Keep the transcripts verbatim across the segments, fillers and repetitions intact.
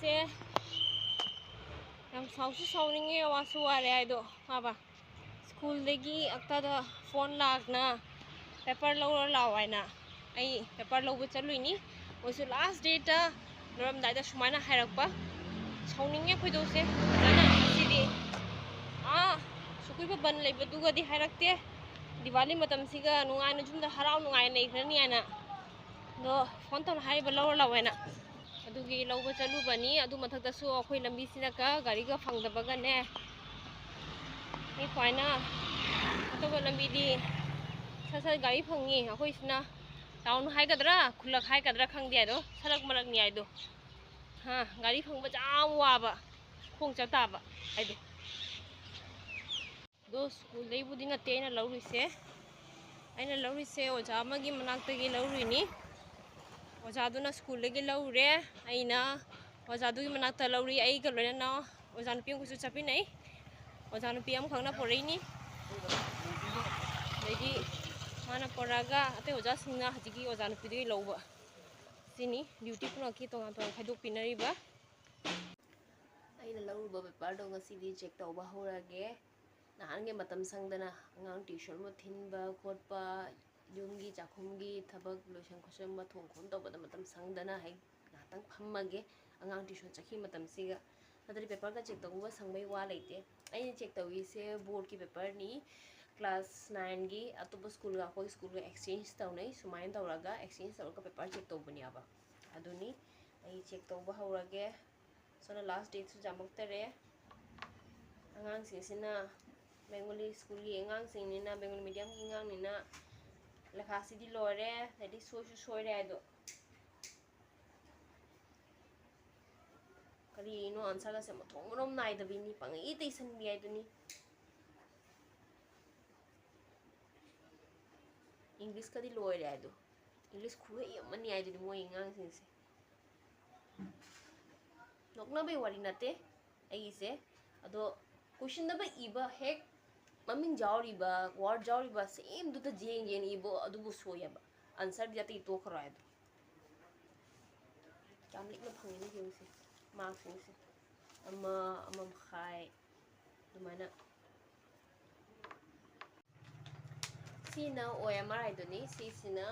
ꯑꯦ, ꯌꯥꯝ ꯁꯥꯎꯁꯨ ꯁꯥꯎꯅꯤꯡꯉꯦ, ꯋꯥꯁꯨ ꯋꯥꯔꯦ ꯍꯥꯏꯗꯣ, ꯃꯥꯕ꯫ ꯁ꯭ꯀꯨꯜꯗꯒꯤ ꯑꯛꯇꯗ ꯐꯣꯟ ꯂꯥꯛꯅ, "ꯄꯦꯄꯔ ꯂꯧꯔ ꯂꯥꯛꯑꯣ" ꯍꯥꯏꯅ꯫ ꯑꯩ ꯄꯦꯄꯔ ꯂꯧꯕ ꯆꯠꯂꯨꯏꯅꯤ꯫ ꯃꯣꯏꯁꯨ ꯂꯥꯁ ꯗꯦꯠꯇ ꯂꯣꯏꯔꯝꯗꯥꯏꯗ ꯁꯨꯃꯥꯏꯅ ꯍꯥꯏꯔꯛꯄ꯫ ꯁꯥꯎꯅꯤꯡꯉꯦ ꯈꯣꯏꯗꯧꯁꯦ ꯐꯖꯅ ꯉꯁꯤꯗꯤ꯫ ꯑꯥ, ꯁꯨꯀꯨꯏꯕ ꯕꯟ ꯂꯩꯕꯗꯨꯒꯗꯤ ꯍꯥꯏꯔꯛꯇꯦ꯫ ꯗꯤꯋꯥꯂꯤ ꯃꯇꯝꯁꯤꯒ ꯅꯨꯡꯉꯥꯏꯅ ꯌꯨꯝꯗ ꯍꯔꯥꯎ ꯅꯨꯡꯉꯥꯏꯅ ꯂꯩꯈ꯭ꯔꯅꯤ ꯍꯥꯏꯅ꯫ ꯑꯗꯣ ꯐꯣꯟ ꯇꯧꯅ ꯍꯥꯏꯔꯤꯕ ꯂꯧꯔ ꯂꯥꯛꯑꯣ ꯍꯥꯏꯅ꯫ ꯑꯗꯨꯒꯤ ꯂꯧꯕ ꯆꯠꯂꯨꯕꯅꯤ꯫ ꯑꯗꯨ ꯃꯊꯛꯇꯁꯨ ꯑꯩꯈꯣꯏ ꯂꯝꯕꯤꯁꯤꯅ ꯀ-, ꯒꯥꯔꯤꯒ ꯐꯪꯗꯕꯒꯅꯦ꯫ ꯑꯩ ꯈ꯭ꯋꯥꯏꯅ ꯑꯇꯣꯞꯄ ꯂꯝꯕꯤꯗꯤ ꯁꯠ ꯁꯠ ꯒꯥꯔꯤ ꯐꯪꯉꯤ꯫ ꯑꯩꯈꯣꯏꯁꯤꯅ ꯇꯥꯎꯟ ꯍꯥꯏꯒꯗ꯭ꯔꯥ, ꯈꯨꯜꯂꯛ ꯍꯥꯏꯒꯗ꯭ꯔꯥ ꯈꯪꯗꯦ ꯍꯥꯏꯗꯣ, ꯁꯔꯛ ꯃꯔꯛꯅꯤ ꯍꯥꯏꯗꯣ꯫ ꯍꯥ, ꯒꯥꯔꯤ ꯐꯪꯕꯁꯦ ꯌꯥꯝ ꯋꯥꯕ, ꯈꯣꯡ ꯆꯠ ꯇꯥꯕ ꯍꯥꯏꯗꯣ꯫ ꯑꯗꯣ ꯁ꯭ꯀꯨꯜꯗꯩꯕꯨꯗꯤ ꯅꯠꯇꯦ ꯑꯩꯅ ꯂꯧꯔꯤꯁꯦ꯫ ꯑꯩꯅ ꯂꯧꯔꯤꯁꯦ ꯑꯣꯖꯥ ꯑꯃꯒꯤ ꯃꯅꯥꯛꯇꯒꯤ ꯂꯧꯔꯨꯏꯅꯤ꯫ ꯑꯣꯖꯥꯗꯨꯅ ꯁ꯭ꯀꯨꯜꯗꯒꯤ ꯂꯧꯔꯦ꯫ ꯑꯩꯅ ꯑꯣꯖꯥꯗꯨꯒꯤ ꯃꯅꯥꯛꯇ ꯂꯧꯔꯤ꯫ ꯑꯩꯒ ꯂꯣꯏꯅꯅ ꯑꯣꯖꯥ ꯅꯨꯄꯤ ꯑꯃꯒꯁꯨ ꯆꯠꯃꯤꯟꯅꯩ꯫ ꯑꯣꯖꯥ ꯅꯨꯄꯤ ꯑꯃꯈꯛꯅ ꯄꯣꯔꯛꯏꯅꯤ꯫ ꯑꯗꯩꯗꯤ ꯃꯥꯅ ꯄꯣꯔꯛꯑꯒ ꯑꯇꯩ ꯑꯣꯖꯥꯁꯤꯡꯅ ꯍꯧꯖꯤꯛꯀꯤ ꯑꯣꯖꯥ ꯅꯨꯄꯤꯗꯨꯒꯤ ꯂꯧꯕ꯫ ꯁꯤꯅꯤ ꯗ꯭ꯌꯨꯇꯤ ꯄꯨꯝꯅꯃꯛꯀꯤ ꯇꯣꯉꯥꯟ ꯇꯣꯉꯥꯟ ꯈꯥꯏꯗꯣꯛꯄꯤꯅꯔꯤꯕ꯫ ꯑꯩꯅ ꯂꯧꯔꯨꯕ ꯄꯦꯄꯔꯗꯣ ꯉꯁꯤꯗꯤ ꯆꯦꯛ ꯇꯧꯕ ꯍꯧꯔꯒꯦ꯫ ꯅꯍꯥꯟꯒꯤ ꯃꯇꯝ ꯁꯪꯗꯅ ꯑꯉꯥꯡ ꯇ꯭ꯌꯨꯁꯟ ꯑꯃ ꯊꯤꯟꯕ ꯈꯣꯠꯄ, ꯌꯨꯝꯒꯤ ꯆꯥꯛꯈꯨꯝꯒꯤ ꯊꯕꯛ ꯂꯣꯏꯁꯟ ꯈꯣꯠꯆꯟꯕ, ꯊꯣꯡ ꯈꯣꯠ ꯇꯧꯕꯗ ꯃꯇꯝ ꯁꯪꯗꯅ ꯍꯦꯛ ꯉꯥꯏꯍꯥꯛꯇꯪ ꯐꯝꯃꯒꯦ꯫ ꯑꯉꯥꯡ ꯇ꯭ꯌꯨꯁꯟ ꯆꯠꯈꯤꯕ ꯃꯇꯝꯁꯤꯒ ꯅꯠꯇ꯭ꯔꯗꯤ ꯄꯦꯄꯔꯒ ꯆꯦꯛ ꯇꯧꯕ ꯁꯪꯕꯩ ꯋꯥ ꯂꯩꯇꯦ꯫ ꯑꯩꯅ ꯆꯦꯛ ꯇꯧꯔꯤꯁꯦ ꯕꯣꯔꯗꯀꯤ ꯄꯦꯄꯔꯅꯤ꯫ ꯀ꯭ꯂꯥꯁ ꯅꯥꯏꯟꯒꯤ ꯑꯇꯣꯞꯄ ꯁ꯭ꯀꯨꯜꯒ ꯑꯩꯈꯣꯏ ꯁ꯭ꯀꯨꯜꯒ ꯑꯦꯛꯁꯆꯦꯟꯖ ꯇꯧꯅꯩ꯫ ꯁꯨꯃꯥꯏꯅ ꯇꯧꯔꯒ ꯑꯦꯛꯁꯆꯦꯟꯖ ꯇꯧꯔꯒ ꯄꯦꯄꯔ ꯆꯦꯛ ꯇꯧꯕꯅꯦꯕ꯫ ꯑꯗꯨꯅꯤ ꯑꯩ ꯆꯦꯛ ꯇꯧꯕ ꯍꯧꯔꯒꯦ꯫ ꯁꯣꯝꯗ ꯂꯥꯁ ꯗꯦꯠꯁꯨ ꯌꯥꯝꯃꯛꯇꯔꯦ꯫ ꯑꯉꯥꯡꯁꯤꯡꯁꯤꯅ ꯕꯦꯡꯒꯣꯂꯤ ꯁ꯭ꯀꯨꯜꯒꯤ ꯑꯉꯥꯡꯁꯤꯡꯅꯤꯅ, ꯕꯦꯡꯒꯣꯂꯤ ꯃꯤꯗꯤꯌꯝꯒꯤ ꯑꯉꯥꯡꯅꯤꯅ ꯂꯦꯈꯥꯁꯤꯗꯤ ꯂꯣꯏꯔꯦ, ꯑꯗꯩꯗꯤ ꯁꯣꯏꯁꯨ ꯁꯣꯏꯔꯦ ꯍꯥꯏꯗꯣ꯫ ꯀꯔꯤꯅꯣ ꯑꯟꯁꯔꯒꯁꯦ ꯃꯊꯣꯡ ꯃꯔꯣꯝ ꯅꯥꯏꯗꯕꯤꯅꯤ, ꯄꯪꯏ ꯇꯩꯁꯟꯕꯤ ꯍꯥꯏꯗꯨꯅꯤ꯫ ꯏꯪꯂꯤꯁꯀꯗꯤ ꯂꯣꯏꯔꯦ ꯍꯥꯏꯗꯣ꯫ ꯏꯪꯂꯤꯁ ꯈꯨꯍꯩ ꯑꯃꯅꯤ ꯍꯥꯏꯗꯨꯅꯤ ꯃꯣꯏ ꯑꯉꯥꯡꯁꯤꯡꯁꯦ꯫ ꯅꯣꯛꯅꯕꯩ ꯋꯥꯔꯤ ꯅꯠꯇꯦ ꯑꯩꯒꯤꯁꯦ꯫ ꯑꯗꯣ ꯀꯣꯏꯁꯟꯗꯕ ꯏꯕ ꯍꯦꯛ ꯃꯃꯤꯡ ꯌꯥꯎꯔꯤꯕ, ꯋꯥꯔꯗ ꯌꯥꯎꯔꯤꯕ ꯁꯦꯝꯗꯨꯗ ꯌꯦꯡ ꯌꯦꯡ ꯏꯕ ꯑꯗꯨꯕꯨ ꯁꯣꯏꯌꯦꯕ꯫ ꯑꯟꯁꯔꯗꯤ ꯑꯇꯩ ꯇꯣꯛꯈ꯭ꯔꯣ ꯍꯥꯏꯗꯣ꯫ ꯌꯥꯝ ꯂꯤꯛꯅ ꯐꯪꯉꯤꯅꯦ ꯌꯦꯡꯉꯨꯁꯦ꯫ ꯃꯥꯔꯛꯁꯤꯡꯁꯦ ꯑꯃ, ꯑꯃ ꯃꯈꯥꯏ ꯑꯗꯨꯃꯥꯏꯅ꯫ ꯁꯤꯅ ꯑꯣ ꯑꯦꯝ ꯑꯥꯔ ꯍꯥꯏꯗꯨꯅꯤ꯫ ꯁꯤꯁꯤꯅ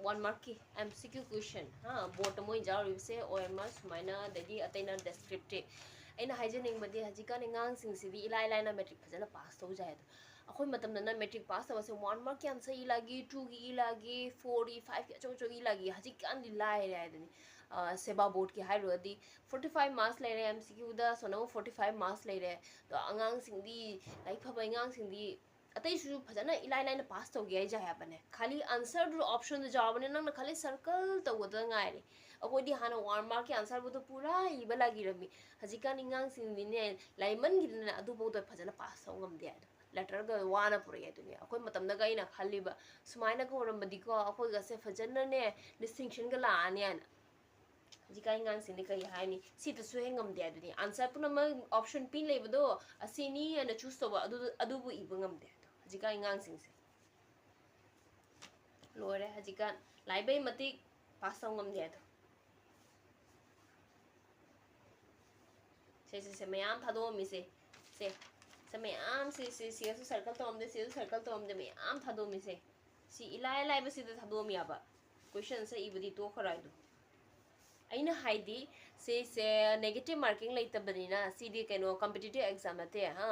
ꯋꯥꯟ ꯃꯥꯔꯛꯀꯤ ꯑꯦꯝ ꯁꯤ ꯀ꯭ꯌꯨ ꯀꯣꯏꯁꯟ꯫ ꯍꯥ, ꯕꯣꯔꯠꯇ ꯃꯣꯏ ꯌꯥꯎꯔꯤꯕꯁꯦ ꯑꯣ ꯑꯦꯝ ꯑꯥꯔ ꯁꯨꯃꯥꯏꯅ, ꯑꯗꯩꯗꯤ ꯑꯇꯩꯅ ꯗꯦꯁꯀ꯭ꯔꯤꯞꯇꯤꯞ꯫ ꯑꯩꯅ ꯍꯥꯏꯖꯅꯤꯡꯕꯗꯤ ꯍꯧꯖꯤꯛꯀꯥꯟ ꯑꯉꯥꯡꯁꯤꯡꯁꯤꯗꯤ ꯏꯂꯥꯏ ꯂꯥꯏꯅ ꯃꯦꯇ꯭ꯔꯤꯛ ꯐꯖꯅ ꯄꯥꯁ ꯇꯧꯖꯩ ꯑꯗꯣ꯫ ꯑꯩꯈꯣꯏ ꯃꯇꯝꯗꯅ ꯃꯦꯇ꯭ꯔꯤꯛ ꯄꯥꯁ ꯇꯧꯕꯁꯦ ꯋꯥꯟ ꯃꯥꯔꯛꯀꯤ ꯑꯟꯁꯔ ꯏꯂꯥꯒꯤ, ꯇꯨꯒꯤ ꯏꯂꯥꯒꯤ, ꯐꯣꯔꯒꯤ, ꯐꯥꯏꯚꯀꯤ ꯑꯆꯧ ꯑꯆꯧ ꯏꯂꯥꯒꯤ꯫ ꯍꯧꯖꯤꯛꯀꯥꯟꯗꯤ ꯂꯥꯏꯔꯦ ꯍꯥꯏꯗꯨꯅꯤ꯫ ꯁꯦꯕꯥ ꯕꯣꯔꯗꯀꯤ ꯍꯥꯏꯔꯨꯔꯗꯤ ꯐꯣꯔꯇꯤ ꯐꯥꯏꯚ ꯃꯥꯔꯛꯁ ꯂꯩꯔꯦ, ꯑꯦꯝ ꯁꯤ ꯀ꯭ꯌꯨꯗ ꯁꯣꯅꯣ ꯐꯣꯔꯇꯤ ꯐꯥꯏꯚ ꯃꯥꯔꯛꯁ ꯂꯩꯔꯦ꯫ ꯑꯗꯣ ꯑꯉꯥꯡꯁꯤꯡꯗꯤ, ꯂꯥꯏꯔꯤꯛ ꯐꯕ ꯑꯉꯥꯡꯁꯤꯡꯗꯤ ꯑꯇꯩꯁꯨ ꯐꯖꯅ ꯏꯂꯥꯏ ꯂꯥꯏꯅ ꯄꯥꯁ ꯇꯧꯒꯦ ꯍꯥꯏꯖꯩ ꯍꯥꯏꯕꯅꯦ꯫ ꯈꯥꯂꯤ ꯑꯟꯁꯔꯗꯨ ꯑꯣꯞꯁꯟꯗꯨ ꯌꯥꯎꯕꯅꯦ, ꯅꯪꯅ ꯈꯥꯂꯤ ꯁꯔꯀꯜ ꯇꯧꯒꯗ ꯉꯥꯏꯔꯦ꯫ ꯑꯩꯈꯣꯏꯗꯤ ꯍꯥꯟꯅ ꯋꯥꯟ ꯃꯥꯔꯛꯀꯤ ꯑꯟꯁꯔꯕꯨꯗ ꯄꯨꯔꯥ ꯏꯕ ꯂꯥꯛꯏꯔꯝꯃꯤ꯫ ꯍꯧꯖꯤꯛꯀꯥꯟ ꯑꯉꯥꯡꯁꯤꯡꯗꯤꯅꯦ, ꯂꯥꯏꯃꯟꯈꯤꯗꯅ ꯑꯗꯨꯐꯥꯎꯗ ꯐꯖꯅ ꯄꯥꯁ ꯇꯧ ꯉꯝꯗꯦ ꯍꯥꯏꯗꯣ꯫ ꯂꯦꯇꯔꯒ ꯋꯥꯅ ꯄꯨꯔꯛꯑꯦ ꯑꯗꯨꯅꯤ꯫ ꯑꯩꯈꯣꯏ ꯃꯇꯝꯗꯒ ꯑꯩꯅ ꯈꯜꯂꯤꯕ, ꯁꯨꯃꯥꯏꯅꯒ ꯑꯣꯏꯔꯝꯕꯗꯤꯀꯣ ꯑꯩꯈꯣꯏꯒꯁꯦ ꯐꯖꯅꯅꯦ ꯗꯤꯁꯇꯤꯡꯁꯟꯒ ꯂꯥꯛꯑꯅꯤ ꯍꯥꯏꯅ꯫ ꯍꯧꯖꯤꯛꯀꯥꯟ ꯑꯉꯥꯡꯁꯤꯡꯗꯤ ꯀꯔꯤ ꯍꯥꯏꯅꯤ? ꯁꯤꯗꯁꯨ ꯍꯦꯛ ꯉꯝꯗꯦ ꯑꯗꯨꯅꯤ꯫ ꯑꯟꯁꯔ ꯄꯨꯝꯅꯃꯛ ꯑꯣꯞꯁꯟ ꯄꯤ ꯂꯩꯕꯗꯣ, ꯑꯁꯤꯅꯤ ꯍꯥꯏꯅ ꯆꯨꯁ ꯇꯧꯕ, ꯑꯗꯨ, ꯑꯗꯨꯕꯨ ꯏꯕ ꯉꯝꯗꯦ꯫ ꯑꯗꯣ ꯍꯧꯖꯤꯛꯀꯥꯟ ꯑꯉꯥꯡꯁꯤꯡꯁꯦ ꯂꯣꯏꯔꯦ꯫ ꯍꯧꯖꯤꯛꯀꯥꯟ ꯂꯥꯏꯕꯩ ꯃꯇꯤꯛ ꯄꯥꯁ ꯇꯧ ꯉꯝꯗꯦ ꯑꯗꯣ꯫ ꯁꯦ, ꯁꯦ, ꯁꯦ, ꯃꯌꯥꯝ ꯊꯥꯗꯣꯛꯑꯝꯃꯤꯁꯦ꯫ ꯁꯦ, ꯁꯦ, ꯃꯌꯥꯝ, ꯁꯦ, ꯁꯦ, ꯁꯤꯗꯁꯨ ꯁꯔꯀꯜ ꯇꯧꯔꯝꯗꯦ, ꯁꯤꯗꯁꯨ ꯁꯔꯀꯜ ꯇꯧꯔꯝꯗꯦ, ꯃꯌꯥꯝ ꯊꯥꯗꯣꯛꯑꯝꯃꯤꯁꯦ꯫ ꯁꯤ ꯏꯂꯥꯏ ꯂꯥꯏꯕꯁꯤꯗ ꯊꯥꯗꯣꯛꯑꯝ ꯌꯥꯕ꯫ ꯀꯣꯏꯁꯟꯁꯦ ꯏꯕꯗꯤ ꯇꯣꯛꯈ꯭ꯔꯣ ꯍꯥꯏꯗꯣ꯫ ꯑꯩꯅ ꯍꯥꯏꯗꯤ, ꯁꯤꯁꯦ ꯅꯦꯒꯦꯇꯤꯞ ꯃꯥꯔꯀꯤꯡ ꯂꯩꯇꯕꯅꯤꯅ, ꯁꯤꯗꯤ ꯀꯩꯅꯣ, ꯀꯝꯄꯤꯇꯤꯇꯤꯞ ꯑꯦꯛꯖꯥꯝ ꯅꯠꯇꯦ, ꯍꯥ꯫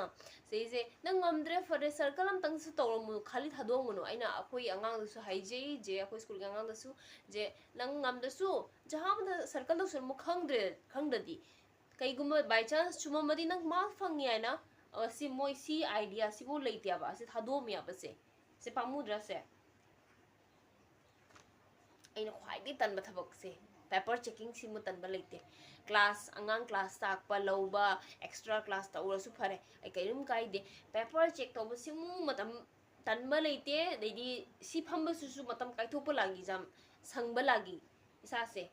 ꯁꯤꯁꯦ ꯅꯪ ꯉꯝꯗ꯭ꯔꯦ, ꯐꯔꯦ, ꯁꯔꯀꯜ ꯑꯝꯇꯪꯁꯨ ꯇꯧꯔꯝꯃꯨ, ꯈꯥꯂꯤ ꯊꯥꯗꯣꯛꯑꯝꯒꯅꯨ꯫ ꯑꯩꯅ ꯑꯩꯈꯣꯏ ꯑꯉꯥꯡꯗꯁꯨ ꯍꯥꯏꯖꯩ, ꯖꯦ, ꯑꯩꯈꯣꯏ ꯁ꯭ꯀꯨꯜꯒꯤ ꯑꯉꯥꯡꯗꯁꯨ, ꯖꯦ, ꯅꯪ ꯉꯝꯗ꯭ꯔꯁꯨ ꯖꯍꯥ ꯑꯃꯗ ꯁꯔꯀꯜ ꯇꯧꯁꯜꯂꯝꯃꯨ, ꯈꯪꯗ꯭ꯔꯦ, ꯈꯪꯗ꯭ꯔꯗꯤ꯫ ꯀꯩꯒꯨꯝꯕ by chance ꯆꯨꯝꯃꯝꯃꯗꯤ ꯅꯪ ꯃꯥꯔꯛ ꯐꯪꯉꯤ ꯍꯥꯏꯅ, ꯑ, ꯁꯤ ꯃꯣꯏ ꯁꯤ ꯑꯥꯏꯗꯤꯌꯥꯁꯤꯕꯨ ꯂꯩꯇꯦꯕ, ꯑꯁꯤ ꯊꯥꯗꯣꯛꯑꯝꯃꯦꯕꯁꯦ꯫ ꯁꯤ ꯄꯥꯝꯃꯨꯗ꯭ꯔꯥ ꯁꯦ? ꯑꯩꯅ ꯈ꯭ꯋꯥꯏꯗꯒꯤ ꯇꯟꯕ ꯊꯕꯛꯁꯦ, ꯄꯦꯄꯔ ꯆꯦꯛꯀꯤꯡꯁꯤꯃꯨꯛ ꯇꯟꯕ ꯂꯩꯇꯦ꯫ ꯀ꯭ꯂꯥꯁ, ꯑꯉꯥꯡ ꯀ꯭ꯂꯥꯁ ꯇꯥꯛꯄ, ꯂꯧꯕ, ꯑꯦꯛꯁꯇ꯭ꯔꯥ ꯀ꯭ꯂꯥꯁ ꯇꯧꯔꯁꯨ ꯐꯔꯦ, ꯑꯩ ꯀꯔꯤꯝ ꯀꯥꯏꯗꯦ꯫ ꯄꯦꯄꯔ ꯆꯦꯛ ꯇꯧꯕꯁꯤꯃꯨꯛ ꯃꯇꯝ ꯇꯟꯕ ꯂꯩꯇꯦ, ꯑꯗꯩꯗꯤ ꯁꯤ ꯐꯝꯕꯁꯤꯁꯨ ꯃꯇꯝ ꯀꯥꯏꯊꯣꯛꯄ ꯂꯥꯒꯤ, ꯌꯥꯝ ꯁꯪꯕ ꯂꯥꯒꯤ ꯏꯁꯥꯁꯦ꯫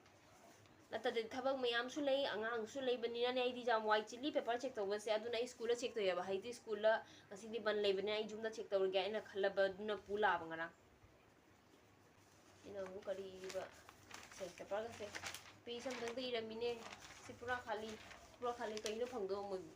ꯅꯠꯇ꯭ꯔꯗꯤ ꯊꯕꯛ ꯃꯌꯥꯝꯁꯨ ꯂꯩ, ꯑꯉꯥꯡꯁꯨ ꯂꯩꯕꯅꯤꯅꯅꯦ, ꯑꯩꯗꯤ ꯌꯥꯝ ꯋꯥꯏ ꯆꯤꯜꯂꯤ ꯄꯦꯄꯔ ꯆꯦꯛ ꯇꯧꯕꯁꯦ꯫ ꯑꯗꯨꯅ ꯑꯩ ꯁ꯭ꯀꯨꯜꯗ ꯆꯦꯛ ꯇꯧꯋꯦꯕ, ꯍꯥꯏꯗꯤ ꯁ꯭ꯀꯨꯜꯗ ꯉꯁꯤꯗꯤ ꯕꯟ ꯂꯩꯕꯅꯤꯅ ꯑꯩ ꯌꯨꯝꯗ ꯆꯦꯛ ꯇꯧꯔꯒꯦ ꯑꯩꯅ ꯈꯜꯂꯕ, ꯑꯗꯨꯅ ꯄꯨ ꯂꯥꯛꯑꯕ ꯉꯔꯥꯡ꯫ ꯑꯩꯅ ꯑꯃꯨꯛ ꯀꯔꯤ ꯏꯕ? ꯁꯦ, ꯄꯦꯄꯔꯒꯁꯦ꯫ ꯄꯦꯖ ꯑꯝꯇꯪꯗ ꯏꯔꯝꯃꯤꯅꯦ꯫ ꯁꯤ ꯄꯨꯔꯥ ꯈꯥꯂꯤ, ꯄꯨꯔꯥ ꯈꯥꯂꯤ꯫ ꯀꯩꯅꯣ ꯐꯪꯗꯧꯕ ꯃꯣꯏꯕꯨ?